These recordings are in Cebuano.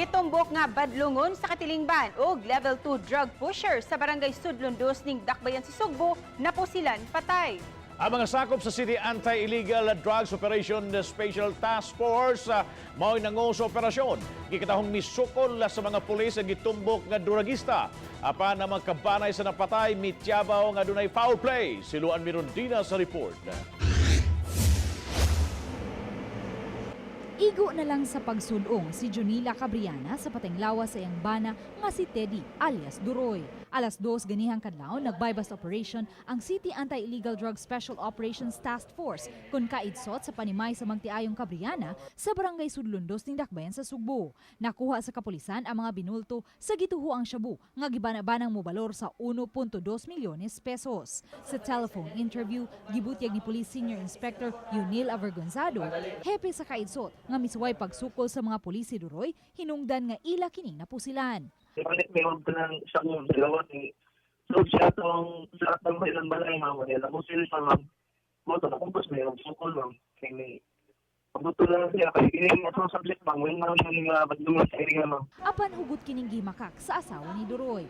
Gitumbok nga badlungon sa katilingban og level 2 drug pusher sa Barangay Sudlon 2 ning Dakbayan sa Sugbo napusilan patay. Ang mga sakop sa City Anti-Illegal Drugs Operation Special Task Force mao'y nangu sa operasyon. Gikatahong misukol sa mga pulis ang gitumbok nga duragista. Apan ang mga kabanay sa napatay, mityabaw nga dunay foul play. Si Luan Mirondina sa report. Igo na lang sa pagsulong si Junila Cabriana sa patenglawa sa iyang bana nga si Teddy alias Duroy. Alas 2 ganihang kadlawon, nag-buy-bust operation ang City Anti-Illegal Drug Special Operations Task Force kung kaidsot sa panimay sa Magtiayong Cabriana sa Barangay Sudlon 2 ning Dakbayan sa Sugbo. Nakuha sa kapulisan ang mga binulto sa gituhoang shabu nga gibana-banang mobalor sa 1.2 milyones pesos. Sa telephone interview, gibutyag ni Police Senior Inspector Yunil Avergonzado, hepe sa kaidsot, nga misuway pagsukol sa mga pulis si Duroy, hinungdan nga ila kining napusilan. Balik may wag ng sa kong dalawa ni so siya tong sa atong ilang balay, ma'am, wala mo sila pa, ma'am, mo to nakumpos may og sukol, ma'am, kay may pabuto lang siya kay kini atong subject, ma'am, wala na yung mga badlungan sa area, ma'am. Apan hugot kining gimakak sa asawa ni Duroy.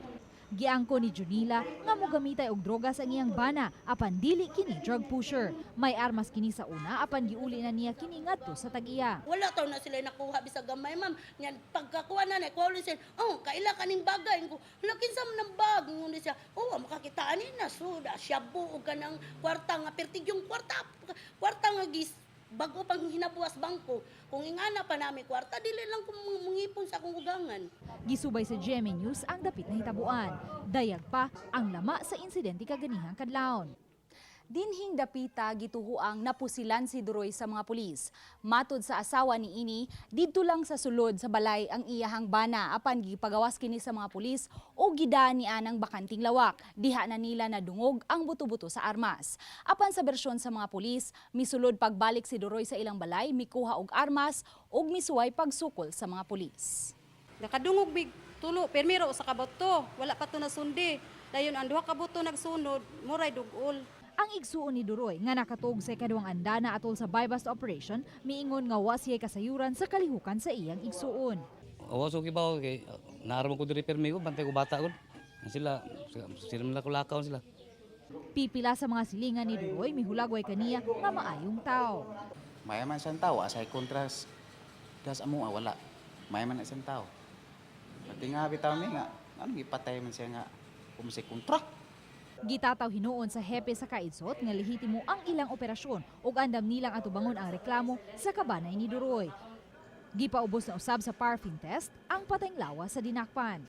Giangko ni Junila nga mogamitay og droga sa iyang bana apan dili kini drug pusher. May armas kini sa una apan giuli na niya kini ngadto sa tag-iya. Wala taw na sila nakuha bisag gamay, ma'am. Nyan pagkakuha na na kuha sila. Oh, kaila kaning bagay ko. Hala, kinsa man ang bag? Ngun siya. Oh, makakita ani na suda shabu og kanang kwarta nga pertig yung kwarta kwarta nga gis bago pang hinabuas bangko. Kung ingana pa nami kwarta, dili lang kung mangipon sa akong ugangan. Gisubay sa GMA News ang dapit na hitabuan. Dayag pa ang lama sa insidente kaganihang kadlawon. Dinhing dapita gituhuang napusilan si Duroy sa mga pulis. Matod sa asawa ni ini, didto lang sa sulod sa balay ang iyahang bana apan gipagawas kini sa mga pulis o gida ni anang bakanting lawak. Diha na nila nadungog ang buto-buto sa armas. Apan sa bersyon sa mga pulis, misulod pagbalik si Duroy sa ilang balay, mikuha og armas ug misuway pagsukol sa mga pulis. Nakadungog mig tulo, permiro sa kabuto, wala pa to nasundi. Dayon ang duha ka buto nagsunod, muray dugol. Ang igsuon ni Duroy nga nakatuog sa ikaduhang andana atol sa buy-bust operation, miingon nga wa siya'y kasayuran sa kalihukan sa iyang igsuon. Awa so kibaw kay naaraman ko diri permi ko bantay ko bata ko. Sila sila man ko lakaw sila. Pipila sa mga silingan ni Duroy mihulagway kaniya nga maayong tao. Mayaman siyang tao, asay kontras das amo ah, wala. Mayaman na siyang tao. Pati nga bitaw ni nga, anong ipatay man siya nga kung si kontra. Gitataw hinuon sa hepe sa kaidsot nga lehitimo ang ilang operasyon ug andam nilang atubangon ang reklamo sa kabanay ni Duroy. Gipaubos na usab sa paraffin test ang patayng lawas sa dinakpan.